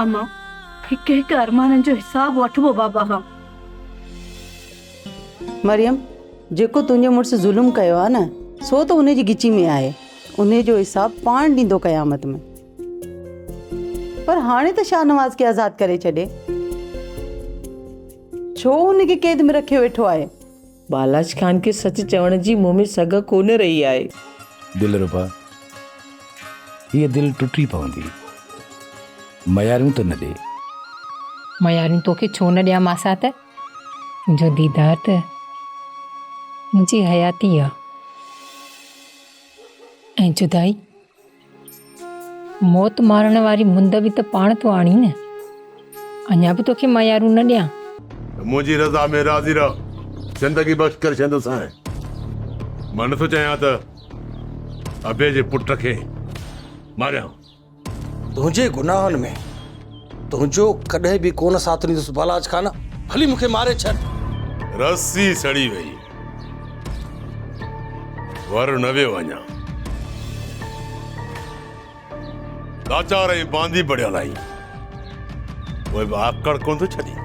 امان، هڪ هڪ ارمانن جو حساب وٺبو بابا کان. مريم، جيڪو تنهنجي مڙس ظلم ڪيو آهي نه، سو ته انهي جي ڳچي ۾ آهي. انهي جو حساب پاڻ ڏيندو قيامت ۾. پر هاڻي ته شاهنواز کي آزاد ڪري ڇڏي. ڇو هن کي قيد ۾ رکيو ويٺو آهي؟ بالاچ خان کي سچ چوڻ جي مون ۾ سگهه ڪونه رهي آهي. دلربا، هيء دل ٽٽي پوندي. مياريون ته نه ڏي. مياريون توکي ڇو نه ڏيان ماسات؟ تنهنجو ديدار ته منهنجي حياتي آ ۽ جدائي موت مارڻ واري مند به ته پاڻ ٿو آڻين نه. اڃا به توکي ميارون نه ڏيان. منهنجي رضا ۾ راضي رهه، زندگي بخش ڪري ڇڏيندوسانء. مان نٿو چاهيان ته ابي جي پٽ کي ماريان. تنهنجي گناهن ۾ تنهنجو ڪڏهن به ڪونه ساٿ ڏيندس بالاچ خان، ڀلي مون کي ماري ڇڏ. رسي سڙي وئي. ور نه ويو اڃا. لاچار ۽ باندي بڻيل آهين، پوء به آڪڙ ڪونه ٿو ڇڏين.